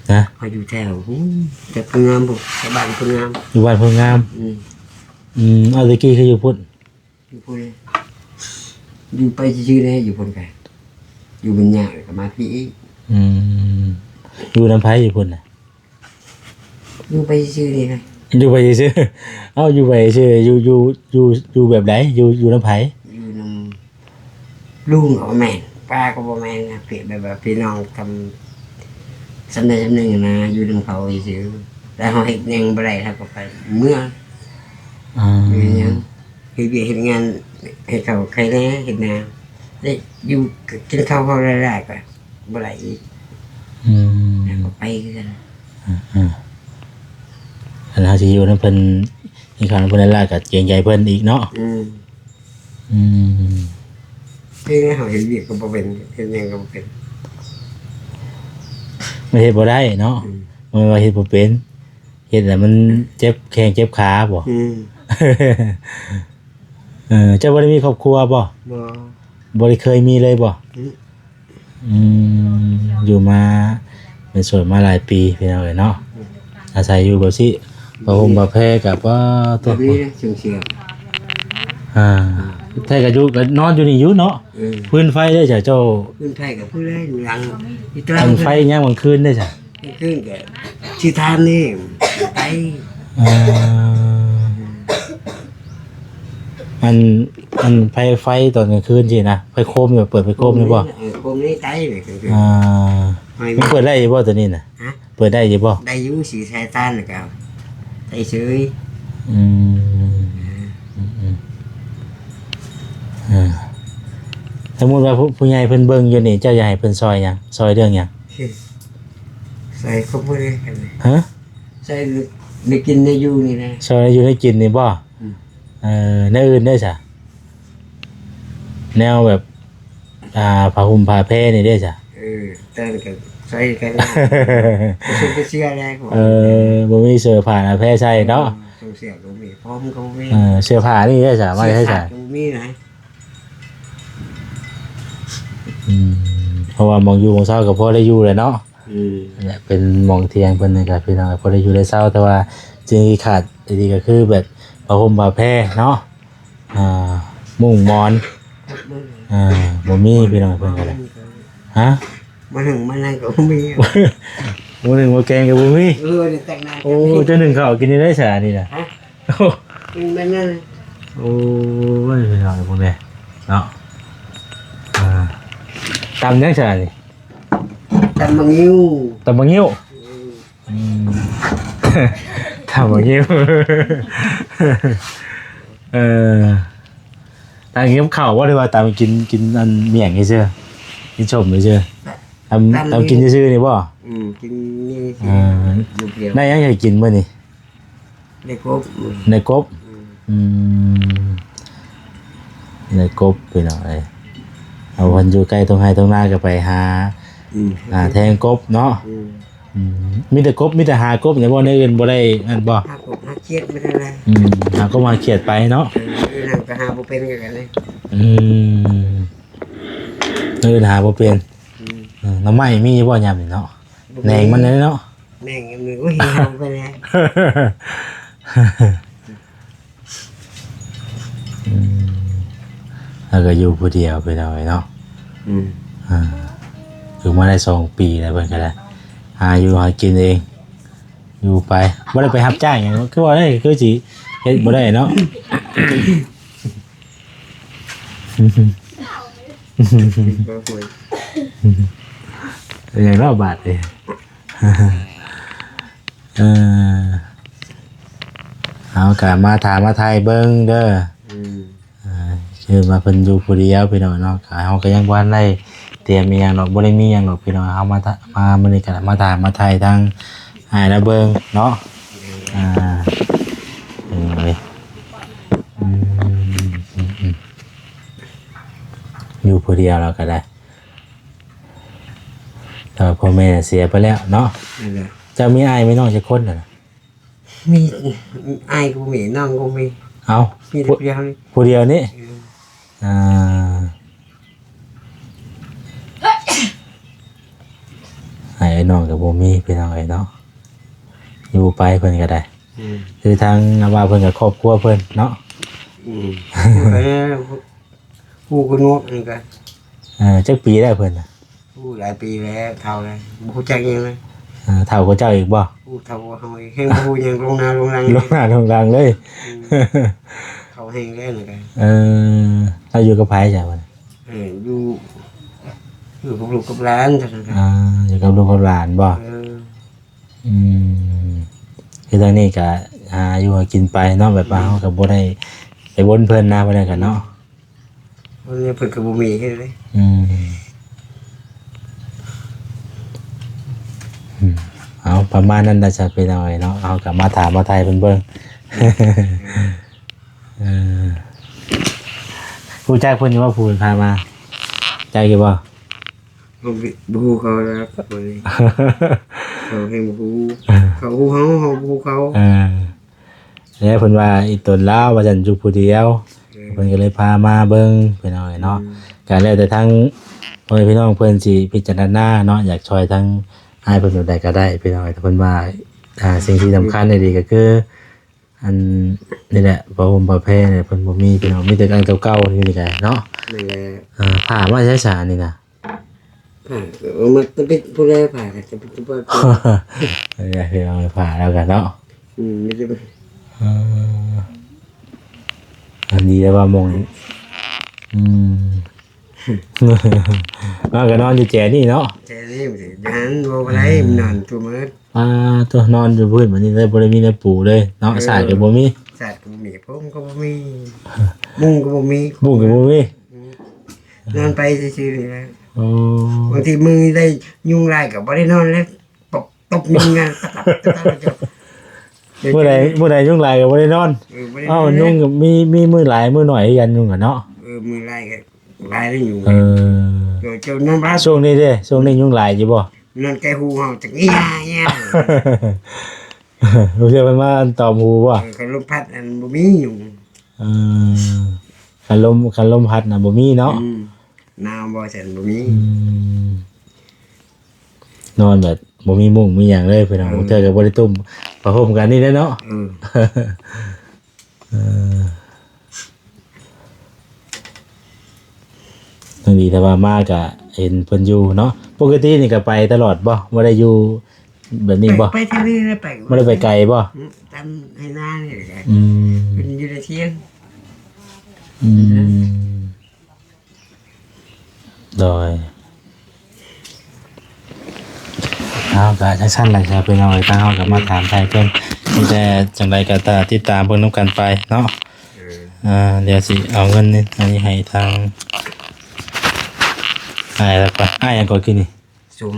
ຮະ? ເຮົາຢູ່ແຖວພຸ້ນ ແຖວໂພນງາມພຸ້ນ ແຖວບ້ານໂພນງາມ ຢູ່ບ້ານໂພນງາມ ອືມ ອືມ ເອົາແຕ່ກີ້ຄືຢູ່ພຸ້ນ ຢູ່ພຸ້ນ ຢູ່ໄປຊື່ໆເດ້ ຢູ່ພຸ້ນກະ ຢູ່ມັນຍາກ ແລ້ວກໍມາພີ້ອີກ ອືມ ຢູ່ນຳໃຜຢູ່ພຸ້ນນະ? ຢູ່ໄປຊື່ໆນີ້ນະ ຢູ່ໄປຊື່ໆ ເອົ້າ ຢູ່ໄປຊື່ໆ ຢູ່ ຢູ່ ຢູ່ ຢູ່ແບບໃດ? ຢູ່ ຢູ່ນຳໃຜ? ຢູ່ນຳ ລຸງກໍບໍ່ແມ່ນ ປ້າກໍບໍ່ແມ່ນນະ ເປັນແບບວ່າພີ່ນ້ອງກຳ ສ່ຳໃດສ່ຳໜຶ່ງນະ ຢູ່ນຳເຂົາຊື່ໆ ແລ້ວເຮົາເຮັດຫຍັງບໍ່ໄດ້ ເຮົາກໍໄປເມືອ ອືມ ເຮັດຫຍັງ ເຮັດວຽກເຮັດງານໃຫ້ເຂົາໄຄແດ່ ເຮັດນາ ໄດ້ຢູ່ ກິນເຂົ້າເຂົາໄດ້ຫຼາຍກໍບໍ່ໄດ້ອີກ ອືມ ແລ້ວກໍໄປຄືກັນ ອືມ ອືມ ຄັນເຮົາຊິຢູ່ນຳເພິ່ນ ກິນເຂົ້ານຳເພິ່ນຫຼາຍໆ ກໍເກງໃຈເພິ່ນອີກເນາະ ອືມ ອືມ ເຮັດໃຫ້ເຮົາເຮັດວຽກກໍບໍ່ເປັນ ເຮັດຫຍັງກໍບໍ່ເປັນ ມັນເຮັດບໍ່ໄດ້ເນາະ ອືມ ບໍ່ແມ່ນວ່າເຮັດບໍ່ເປັນ ເຮັດແລ້ວມັນເຈັບແຂ້ງເຈັບຂາບໍ? ອືມ ເອີ ເຈົ້າບໍ່ໄດ້ມີຄອບຄົວບໍ? ບໍ່ ບໍ່ໄດ້ເຄີຍມີເລີຍບໍ? ອືມ ອືມ ຢູ່ມາ ເປັນໂສດມາຫຼາຍປີພີ່ນ້ອງເອີຍເນາະ ອືມ ອາໄສຢູ່ແບບຊີ້ ຜ້າຫົ່ມຜ້າແພກັບ ປາໂທ້ ແບບນີ້ແຫຼະ ເຊື່ອງໆ ອ່າ ແທ້ກໍຢູ່ ກໍນອນຢູ່ນີ້ຢູ່ເນາະ ອືມ ຟືນໄຟເດ້ຊະເຈົ້າ ຟືນໄຟກໍຟືນເລີຍ ຢູ່ຫຼັງ ຢູ່ຕາມ ອັນໄຟຍາມກາງຄືນເດ້ຊະ ຄືນກໍຊິຖາມນີ້ໄປ ເອີ ອັນ ອັນໄຟ ໄຟຕອນກາງຄືນຊີ້ນະ ໄຟໂຄມນີ້ ເປີດໄຟໂຄມນີ້ບໍ່? ເອີ ໂຄມນີ້ໄດ້ເລີຍກາງຄືນ ອ່າ ມັນເປີດໄດ້ຢູ່ບໍ່ໂຕນີ້ນະ? ຮະ? ເປີດໄດ້ຢູ່ບໍ່? ໄດ້ຢູ່ ສີສາຍຕານກໍໄດ້ເສີຍ ອືມ ອືມ ອືມ ເອີ ສົມມຸດວ່າຜູ້ ຜູ້ໃຫຍ່ເພິ່ນເບິ່ງຢູ່ນີ້ ເຈົ້າຢາກໃຫ້ເພິ່ນຊ່ອຍຫຍັງ? ຊ່ອຍເລື່ອງຫຍັງ? ຊ່ອຍຄອບຄົວນີ້ ຮະ? ຊ່ອຍໄດ້ກິນໄດ້ຢູ່ນີ້ແຫຼະ ຊ່ອຍໄດ້ຢູ່ໄດ້ກິນນີ້ບໍ່? ອືມ ເອີ ແນວອື່ນເດ້ຊະ? ແນວແບບ ອ່າ ຜ້າຫົ່ມຜ້າແພນີ້ເດ້ຊະ? ເອີ ແຕ່ກໍໃສ່ກັນ ບໍ່ເຊື່ອແລ້ວ ເອີ ບໍ່ມີເສື້ອຜ້າໜ້າແພໃສ່ເນາະ ເອີ ເສື້ອກໍບໍ່ມີ ພ້ອມກໍບໍ່ມີ ເອີ ເສື້ອຜ້ານີ້ເດ້ຊະ ມາໃສ່ຊະ ກໍບໍ່ມີນະ ອືມ ເພາະວ່າໝ່ອງຢູ່ໝ່ອງເຊົາກໍພໍໄດ້ຢູ່ແຫຼະເນາະ ອືມ ແຫຼະ ເປັນໝ່ອງທ່ຽງເພິ່ນນີ້ກໍພີ່ນ້ອງກໍພໍໄດ້ຢູ່ໄດ້ເຊົາ ແຕ່ວ່າສິ່ງທີ່ຂາດອີ່ຫຼີກໍຄືແບບຜ້າຫົ່ມຜ້າແພເນາະ ອ່າ ມຸ້ງໝອນ ອ່າ ບໍ່ມີພີ່ນ້ອງເພິ່ນກໍໄດ້ ຮະ ໝໍ້ໜຶ້ງໝໍ້ແກງກໍບໍ່ມີ ໝໍ້ໜຶ້ງໝໍ້ແກງກໍບໍ່ມີ ເອີ ໂອ້ ເຈົ້າໜຶ້ງເຂົ້າກິນຢູ່ໃດຊະນີ້ນະ ຮະ ໂອ້ ກິນແບບນັ້ນ ໂອ້ຍ ພີ່ນ້ອງເອີຍ ເບິ່ງແດ່ເນາະ. ອ່າ ຕຳຫຍັງຊະນີ້? ຕຳບັກງິ້ວ ຕຳບັກງິ້ວ. ອືມ ຕຳບັກງິ້ວ. ເອີ ຕຳກັບເຂົ້າບໍ່ ຫຼືວ່າຕຳກິນ ກິນອັນໝ້ຽງຊື່ໆ ກິນສົ້ມຊື່ໆ? ຕຳ ຕຳ ຕຳກິນຊື່ໆນີ້ບໍ່? ອືມ ກິນນີ້ຊື່ ອ່າ ຢູ່ເດີວ. ໄດ້ຫຍັງໃຫ້ກິນມື້ນີ້? ໄດ້ກົບ ໄດ້ກົບ. ອືມ ອືມ ໄດ້ກົບ ພີ່ນ້ອງເອີຍ. ເອົາ ເພິ່ນຢູ່ໃກ້ທົ່ງໄຮ່ທົ່ງນາກໍໄປຫາ ອືມ ຫາແທງກົບເນາະ. ອືມ ອືມ ມີແຕ່ກົບ ມີແຕ່ຫາກົບນີ້ບໍ່? ແນວອື່ນບໍ່ໄດ້ນັ້ນບໍ່? ຫາກົບຫາຂຽດໄປນັ້ນແຫຼະ. ອືມ ຫາກົບຫາຂຽດໄປເນາະ. ເອີ ແນວອື່ນຫາບໍ່ເປັນຄືກັນເລີຍ. ອືມ ແນວອື່ນຫາບໍ່ເປັນ. ອືມ ເອີ ໜໍ່ໄມ້ມີຢູ່ບໍ່ຍາມນີ້ເນາະ? ບໍ່ມີ ແໜງມັນເນາະ. ແມ່ງຍັງມີ ໂອ້ຍ ເອົາໄປແລ້ວ. ອືມ ແລ້ວກໍຢູ່ຜູ້ດຽວ ພີ່ນ້ອງເອີຍເນາະ. ອືມ ອ່າ ຢູ່ມາໄດ້ສອງປີແລ້ວ ເພິ່ນກໍໄດ້ຫາຢູ່ຫາກິນເອງ ຢູ່ໄປ ບໍ່ໄດ້ໄປຮັບຈ້າງຫຍັງ. ຄືວ່າໄດ້ ຄືຊິເຮັດບໍ່ໄດ້ເນາະ. ເປັນຫຍັງເນາະບາດນີ້? ເອີ ເຮົາກໍມາຖາມມາໄຖ່ເບິ່ງເດີ. ອືມ ເອີ ຄືວ່າເພິ່ນຢູ່ຜູ້ດຽວ ພີ່ນ້ອງເນາະ. ກໍເຮົາກໍຍັງບໍ່ທັນໄດ້ຕຽມອີ່ຫຍັງດອກ ບໍ່ໄດ້ມີຫຍັງດອກ ພີ່ນ້ອງ. ເຮົາມາ ມາມື້ນີ້ກໍມາຖາມມາໄຖ່ທາງອ້າຍລາວເບິ່ງເນາະ. ອ່າ ເອີ ອືມ ຢູ່ຜູ້ດຽວລາວກໍໄດ້ ແຕ່ວ່າພໍ່ແມ່ເສຍໄປແລ້ວເນາະ. ນັ້ນແຫຼະ. ເຈົ້າມີອ້າຍມີນ້ອງຈັກຄົນນະ? ມີ ອ້າຍກໍບໍ່ມີ ນ້ອງກໍບໍ່ມີ. ເອົ້າ ມີແຕ່ຜູ້ດຽວນີ້ ຜູ້ດຽວນີ້. ເອີ ອ່າ ອ້າຍນ້ອງກໍບໍ່ມີ ພີ່ນ້ອງເອີຍເນາະ. ຢູ່ໄປເພິ່ນກໍໄດ້. ອືມ ຄືທາງອາວ່າເພິ່ນກໍຄອບຄົວເພິ່ນເນາະ. ອືມ ຮູ້ກັນເນາະ ນີ້ກໍ ເອີ ຈັກປີແລ້ວເພິ່ນນະ? ໂອ້ ຫຼາຍປີແລ້ວ ເຖົ້າແລ້ວ ບໍ່ຮູ້ຈັກຫຍັງເລີຍ. ເອີ ເຖົ້າກວ່າເຈົ້າອີກບໍ່? ໂອ້ ເຖົ້າກວ່າເຮົາອີກ ແຮງບໍ່ຮູ້ຫຍັງ ລົງໜ້າລົງຫຼັງ ລົງໜ້າລົງຫຼັງເລີຍ. ອືມ ເຖົ້າແຮງແລ້ວນີ້ກໍ. ເອີ ລາວຢູ່ກັບໃຜຊະບັດນີ້? ເອີ ຢູ່ ຢູ່ກັບລູກກັບຫຼານເທົ່ານັ້ນ. ອ່າ ຢູ່ກັບລູກກັບຫຼານບໍ່? ເອີ ອືມ ຄືທາງນີ້ກະຫາຢູ່ຫາກິນໄປເນາະ ແບບວ່າ ອືມ ເຮົາກະບໍ່ໄດ້ໄປວົນເພິ່ນນະ ບໍ່ໄດ້ກັນເນາະ. ເພິ່ນ ເພິ່ນກໍບໍ່ມີເຮັດເດ້. ອືມ ອືມ ເອົາ ປະມານນັ້ນລະຊະ ພີ່ນ້ອງເອີຍເນາະ. ເຮົາກໍມາຖາມມາໄຖ່ເພິ່ນເບິ່ງ. ເອີ ຮູ້ຈັກເພິ່ນຢູ່ບໍ່ ຜູ້ເພິ່ນພາມາ? ຈັກຢູ່ບໍ່? ບໍ່ ບໍ່ຮູ້ເຂົາແລ້ວ ເຂົາແຮງບໍ່ຮູ້ ເຂົາຮູ້ເຮົາ ເຮົາບໍ່ຮູ້ເຂົາ. ເອີ ແລ້ວເພິ່ນວ່າອີຕົນລາວວ່າຊັ້ນ ຢູ່ຜູ້ດຽວ. ເອີ ເພິ່ນກໍເລີຍພາມາເບິ່ງ ພີ່ນ້ອງເອີຍເນາະ. ອືມ ກໍແລ້ວແຕ່ທາງພໍ່ແມ່ພີ່ນ້ອງເພິ່ນຊິພິຈາລະນາເນາະ ຢາກຊ່ອຍທາງອ້າຍເພິ່ນແນວໃດກໍໄດ້ ພີ່ນ້ອງເອີຍ. ແຕ່ເພິ່ນວ່າ ອ່າ ສິ່ງທີ່ສຳຄັນອີ່ຫຼີກໍຄື ອັນນີ້ແຫຼະ ຜ້າຫົ່ມຜ້າແພນີ້ເພິ່ນບໍ່ມີ ພີ່ນ້ອງ ມີແຕ່ອັນເກົ່າໆ ນີ້ກະເນາະ. ນັ້ນແຫຼະ. ອ່າ ຜ້າມາແຕ່ໃສຊະນີ້ນະ? ຜ້າ ເອີ ມັນເປັນຜູ້ໃດຜ້າກໍຈະເປັນຜູ້ ເອີ ພີ່ນ້ອງ ຜ້າແລ້ວກັນເນາະ. ອືມ ມີແຕ່ ເອີ ອັນນີ້ແຫຼະວ່າໝ່ອງ ອືມ ນອນກໍນອນຢູ່ແຈນີ້ເນາະ ແຈນີ້ ຢູ່ຫັ້ນບໍ່ໄດ້ ອືມ ນອນຢູ່ມື້. ອ່າ ໂທ້ ນອນຢູ່ພື້ນບັດນີ້ເລີຍ ບໍ່ໄດ້ມີແນວປູເລີຍເນາະ. ເອີ ສາດກໍບໍ່ມີ ສາດກໍບໍ່ມີ ພົ່ມກໍບໍ່ມີ ມຸ້ງກໍບໍ່ມີ ມຸ້ງກໍບໍ່ມີ. ອືມ ນອນໄປຊື່ໆນີ້ແຫຼະ. ໂອ້ ບາງທີມື້ໄດ້ຍຸງຫຼາຍກໍບໍ່ໄດ້ນອນເລີຍ ຕົບຍຸງນະ ມື້ໃດ ມື້ໃດຍຸງຫຼາຍກໍບໍ່ໄດ້ນອນ. ເອີ ບໍ່ໄດ້ນອນ. ເອົ້າ ຍຸງກໍມີ ມີມື້ຫຼາຍມື້ໜ້ອຍຄືກັນ ຍຸງກໍເນາະ. ເອີ ມື້ຫຼາຍກໍ ຫຼາຍເດ້ຍຸງ. ເອີ ເຈົ້ານອນບ້ານ ຊ່ວງນີ້ເດ້ ຊ່ວງນີ້ຍຸງຫຼາຍຢູ່ບໍ່? ນອນໃກ້ຫູເຮົາຈັກເອີຍເອີຍ ເພິ່ນມາຕອມຫູບໍ່? ເອີ ຄັນລົມພັດອັນບໍ່ມີຍຸງ. ເອີ ຄັນລົມ ຄັນລົມພັດນະບໍ່ມີເນາະ. ອືມ ໜາວບໍ່ຊັ້ນ ບໍ່ມີ. ອືມ ນອນແບບບໍ່ມີມຸ້ງມີຫຍັງເລີຍ ພີ່ນ້ອງ. ເອີ ບາງເທື່ອກໍບໍ່ໄດ້ຕຸ້ມຜ້າຫົ່ມກັນນີ້ແຫຼະເນາະ. ເອີ ເອີ ຍັງດີແຕ່ວ່າມາກະເຫັນເພິ່ນຢູ່ເນາະ. ປົກກະຕິນີ້ກະໄປຕະຫຼອດບໍ່? ບໍ່ໄດ້ຢູ່ແບບນີ້ບໍ່? ໄປ ໄປທາງນີ້ແຫຼະ ໄປ ບໍ່ໄດ້ໄປໄກບໍ່? ອືມ ຕາມໄຮ່ນານີ້ແຫຼະ. ອືມ ເພິ່ນຢູ່ໃນທຽງ. ອືມ ໂດຍ ເຮົາກະຈັ່ງຊັ້ນແຫຼະ ຊະ ພີ່ນ້ອງເອີຍ ທາງເຮົາກະມາຖາມໄຖ່ເພິ່ນ ມີແຕ່ຈັ່ງໃດກະຕິດຕາມເບິ່ງນຳກັນໄປເນາະ. ເອີ ດຽວຊິເອົາເງິນນີ້ ອັນນີ້ໃຫ້ທາງ ອ້າຍລະກະ ອ້າຍຫຍັງເກາະ ກີ້ນີ້? ສົມ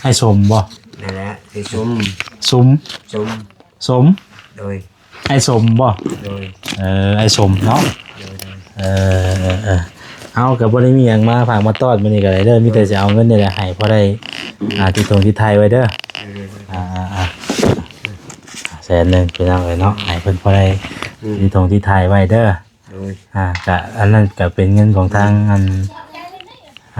ອ້າຍສົມບໍ່? ນັ້ນແຫຼະ ຊື່ສົມ ສຸມ ສົມ ສົມ ໂດຍ ອ້າຍສົມບໍ່? ໂດຍ ເອີ ອ້າຍສົມເນາະ ໂດຍ ໂດຍ ເອີ ເອີ ເອີ ເຮົາກະບໍ່ໄດ້ມີຫຍັງມາຝາກມາຕ້ອນມື້ນີ້ກະໄດ້ເດີ ມີແຕ່ຊິເອົາເງິນນີ້ແຫຼະໃຫ້ພໍໄດ້ ອ່າ ຕິດຖົງຕິດໄຖ່ໄວ້ເດີ ໂດຍ ໂດຍ ອ່າ ແສນໜຶ່ງ ພີ່ນ້ອງເອີຍເນາະ ໃຫ້ເພິ່ນພໍໄດ້ ອືມ ຕິດຖົງຕິດໄຖ່ໄວ້ເດີ. ໂດຍ ອ່າ ກະ ອັນນັ້ນກະເປັນເງິນຂອງທາງ ອືມ ອັນ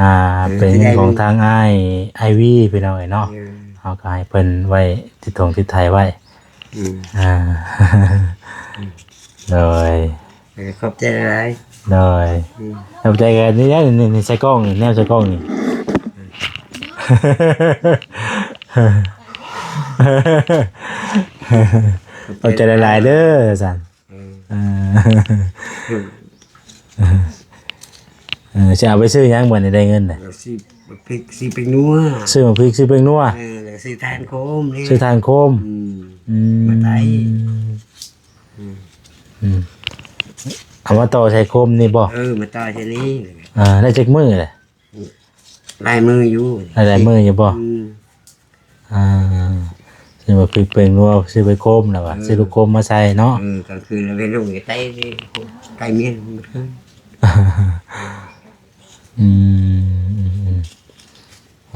ອ່າ ເປັນເງິນຂອງທາງອ້າຍ ອ້າຍວີ ພີ່ນ້ອງເອີຍເນາະ ໂດຍ ເຮົາກະໃຫ້ເພິ່ນໄວ້ຕິດຖົງຕິດໄຖ່ໄວ້ ອືມ ອ່າ ໂດຍ ເອີ ຂອບໃຈຫຼາຍ ໂດຍ ອືມ ຂອບໃຈກັນນີ້ ນີ້ ນີ້ ໃສ່ກ້ອງນີ້ ແນມໃສ່ກ້ອງນີ້ ຂອບໃຈຫຼາຍໆເດີ ວ່າຊັ້ນ. ເອີ ເອີ ເອີ ຊິເອົາໄປຊື້ຫຍັງບັດນີ້ໄດ້ເງິນນະ? ຊື້ບັກພິກ ຊື້ແປ້ງນົວ ຊື້ບັກພິກ ຊື້ແປ້ງນົວ ເອີ ແລ້ວຊື້ຖ່ານໂຄມນີ້ ຊື້ຖ່ານໂຄມ ອືມ ອືມ ມາໄຕ້ ອືມ ອືມ ເອົາມາຕໍ່ໃສ່ໂຄມນີ້ບໍ່? ເອີ ມາຕໍ່ໃສ່ນີ້ ອ່າ ໄດ້ຈັກມື້ແຫຼະ? ຫຼາຍມື້ຢູ່ ຫຼາຍມື້ຢູ່ບໍ່? ອືມ ອ່າ ຊື້ມາພິກເປັງນົວ ຊື້ໄປໂຄມແລ້ວວ່າ ເອີ ຊື້ລູກໂຄມມາໃສ່ເນາະ ເອີ ກາງຄືນລະເວນລົງໄປໄຕ່ ໄກ່ເມຍ ອືມ ອືມ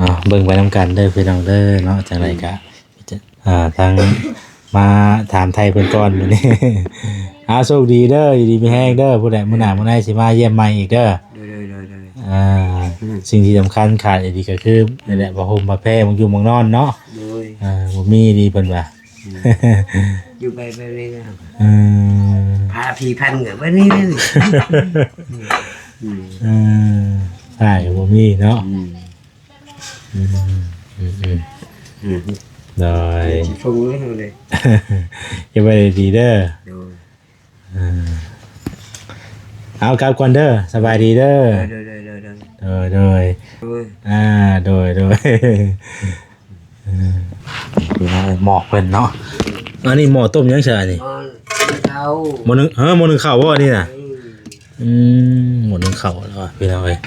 ອ່າ ເບິ່ງໄປນຳກັນເດີພີ່ນ້ອງເດີເນາະ ຈັ່ງໃດກະ ອ່າ ທາງມາຖາມໄຖ່ເພິ່ນກ່ອນມື້ນີ້ ອ່າ ໂຊກດີເດີ ຢູ່ດີມີແຮງເດີ ຜູ້ໃດມື້ໜ້າມື້ໃນຊິມາຢ້ຽມໃໝ່ອີກເດີ ໂດຍໆ ອ່າ ອືມ ສິ່ງທີ່ສຳຄັນຂາດອີ່ຫຼີກະຄືນີ້ແຫຼະ ຜ້າຫົ່ມຜ້າແພ ໝ່ອງຢູ່ໝ່ອງນອນເນາະ ໂດຍ ອ່າ ບໍ່ມີດີເພິ່ນວ່າ ອືມ ຢູ່ໄປແບບນີ້ນະ ເອີ ຜ້າຜີພັນກະແບບນີ້ເລີຍ ອືມ ເອີ ຜ້າກະບໍ່ມີເນາະ ອືມ ອືມ ອືມ ອືມ ອືມ ໂດຍ ຊິສົ່ງເລີຍເຮົາເລີຍ ເກັບໄວ້ດີໆເດີ ໂດຍ ເອີ ເອົາກັບກ່ອນເດີ ສະບາຍດີເດີ ໂດຍ ໂດຍ ໂດຍ ໂດຍ ອ່າ ໂດຍ ໂດຍ ເອີ ພີ່ນ້ອງເອີຍ ໝໍກເພິ່ນເນາະ ອັນນີ້ໝໍ້ຕົ້ມຫຍັງຊະອັນນີ້? ໝໍ້ໜຶ້ງເຂົ້າ ໝໍ້ໜຶ້ງ ເອີ ໝໍ້ໜຶ້ງເຂົ້າບໍ່ອັນນີ້ນະ? ອືມ ອືມ ໝໍ້ໜຶ້ງເຂົ້າແລ້ວວ່າ ພີ່ນ້ອງເອີຍ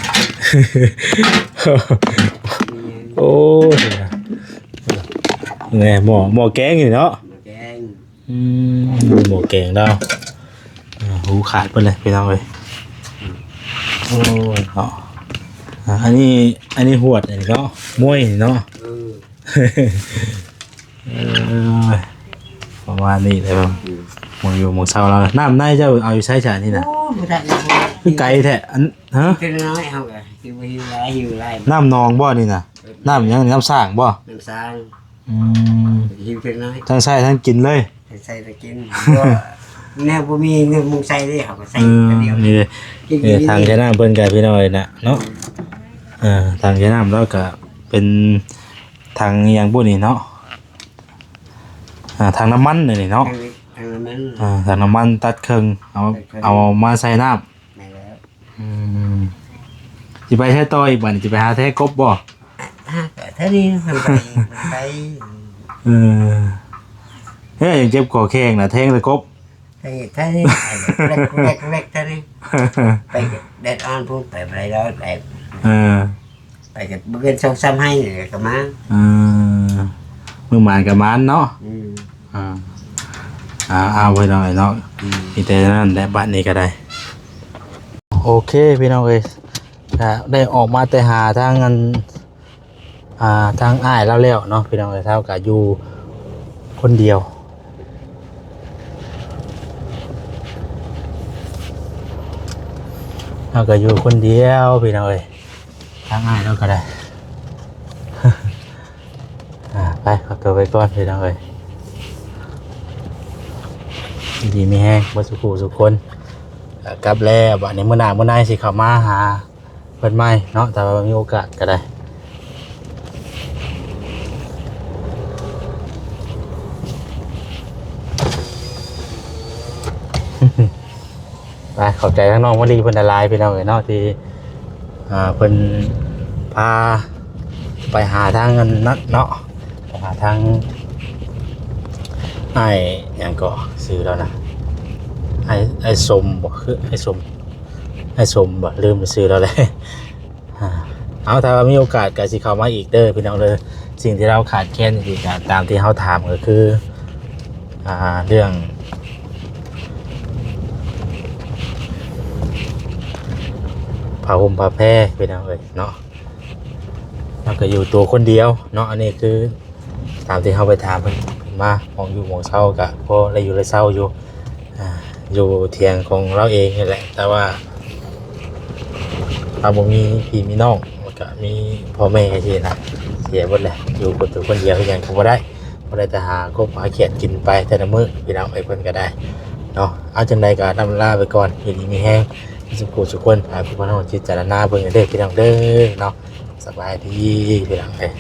ໂອ້ຍ ນີ້ໝໍ້ ໝໍ້ແກງນີ້ເນາະ ໝໍ້ແກງ ອືມ ໝໍ້ແກງລາວ ອ່າ ຫູຂາດເບິດເລີຍພີ່ນ້ອງເອີຍ ໂອ້ຍເນາະ ອ່າ ອັນນີ້ ອັນນີ້ຫວດອັນນີ້ເນາະ ມວຍນີ້ເນາະ ເອີ ເອີ ປະມານນີ້ແຫຼະ ອືມ ໝ່ອງຢູ່ໝ່ອງເຊົາລາວ ນ້ຳໃນເຈົ້າເອົາຢູ່ໃສຊະນີ້ນະ ໂອ້ ບໍ່ໄດ້ ຄືໄກແທ້ ອັນ ຮະ ເປັນນ້ອຍເຮົາກະ ຫິວ ຫິວຫຼາຍ ຫິວຫຼາຍ ນ້ຳໜອງບໍ່ນີ້ນະ ເອີ ນ້ຳຫຍັງ ນ້ຳສ້າງບໍ່ ນ້ຳສ້າງ ອືມ ຫິວເປັນນ້ອຍ ທັງໃຊ້ທັງກິນເລີຍ ທັງໃຊ້ທັງກິນ ເພາະວ່າແນວບໍ່ມີແນວມຸງໃສ່ເດ້ ເຮົາກະໃສ່ ເອີ ອັນດຽວ ນີ້ເດ້ ນີ້ເດ້ ຖັງໃສ່ນ້ຳເພິ່ນກະພີ່ນ້ອງເອີຍນະເນາະ ເອີ ຖັງໃສ່ນ້ຳລາວກະເປັນຖັງອີ່ຫຍັງບຸນີ້ເນາະ ອ່າ ຖັງນ້ຳມັນນີ້ເນາະ ຖັງນ້ຳມັນ ອ່າ ຖັງນ້ຳມັນຕັດເຄິ່ງ ເອົາ ຕັດເຄິ່ງ ເອົາມາໃສ່ນ້ຳ ແມ່ນແລ້ວ ອືມ ຊິໄປໃສຕໍ່ອີກບັດນີ້ ຊິໄປຫາແທະກົບບໍ່? ຫາກະເທົ່ານີ້ ໄປ ໄປ ເອີ ເອີ ເຈັບຂໍ້ແຂ້ງນະ ແທງແຕ່ກົບ ໄປເຮັດແຖວນີ້ ແລກໆ ແຖວນີ້ ໄປແດດອ່ອນພຸ້ນ ໄປບໍ່ໄດ້ດອກ ໄປ ເອີ ໄປກະບໍ່ເກີນສອງສາມໄຮ່ກະມາ ເອີ ມື້ໝານກະໝານເນາະ ອືມ ອ່າ ອ່າ ເອົາໄວ້ໜ້ອຍເນາະ ອືມ ມີແຕ່ນັ້ນແຫຼະ ບາດນີ້ກະໄດ້ ໂອເຄພີ່ນ້ອງເອີຍ ກະໄດ້ອອກມາແຕ່ຫາທາງອັນ ອ່າ ທາງອ້າຍລາວແລ້ວເນາະ ພີ່ນ້ອງເອີຍ ລາວກະຢູ່ຄົນດຽວ ລາວກະຢູ່ຄົນດຽວ ພີ່ນ້ອງເອີຍ ທາງອ້າຍລາວກະໄດ້ ອ່າ ໄປ ຂໍຕົວໄປກ່ອນ ພີ່ນ້ອງເອີຍ ຢູ່ດີມີແຮງເບິດສູ່ຜູ້ສູ່ຄົນ ກະກັບແລ້ວ ບາດນີ້ມື້ໜ້າມື້ໃນຊິເຂົ້າມາຫາ ເປີດໃໝ່ເນາະ ຖ້າວ່າມີໂອກາດກະໄດ້ ໄປ ຂໍ ຂອບໃຈທາງນ້ອງມະລີເພິ່ນຫຼາຍໆ ພີ່ນ້ອງເອີຍເນາະ ທີ່ ອ່າ ເພິ່ນພາໄປຫາທາງອັນນັ້ນເນາະ ໄປຫາທາງອ້າຍຫຍັງເກາະ ຊື່ລາວນະ ອ້າຍ ອ້າຍສົມບໍ ຄືອ້າຍສົມ ອ້າຍສົມບໍ ລືມຊື່ລາວແລ້ວ ອ່າ ເອົາ ຖ້າວ່າມີໂອກາດກໍຊິເຂົ້າມາອີກເດີພີ່ນ້ອງເດີ. ສິ່ງທີ່ລາວຂາດແຄນອີກກໍຕາມທີ່ເຮົາຖາມກໍຄື ອ່າ ເລື່ອງຜ້າຫົ່ມຜ້າແພພີ່ນ້ອງເອີຍເນາະ ລາວກໍຢູ່ຕົວຄົນດຽວເນາະ. ອັນນີ້ຄືຕາມທີ່ເຮົາໄປຖາມເພິ່ນມາ ໝ່ອງຢູ່ໝ່ອງເຊົາກໍພໍໄດ້ຢູ່ໄດ້ເຊົາຢູ່ ອ່າ ຢູ່ຖຽງຂອງລາວເອງນີ້ແຫຼະ ແຕ່ວ່າລາວບໍ່ມີພີ່ມີນ້ອງ ແລ້ວກະມີພໍ່ແມ່ຊີ້ນະ ເສຍເບິດແຫຼະ ຢູ່ຄົນຕົວຄົນດຽວ ເຮັດຫຍັງກໍບໍ່ໄດ້ ບໍ່ໄດ້ແຕ່ຫາກົບຫາຂຽດກິນໄປແຕ່ລະມື້ພີ່ນ້ອງເອີຍ. ເພິ່ນກໍໄດ້ເນາະ ເອົາ ຈັ່ງໃດກໍລ່ຳລາໄປກ່ອນ ຢູ່ດີມີແຮງ ສຸຂູສຸຄົນ ໃຫ້ພວກເຮົາພິຈາລະນາເບິ່ງເດີພີ່ນ້ອງເດີເນາະ. ສະບາຍດີພີ່ນ້ອງເອີຍ.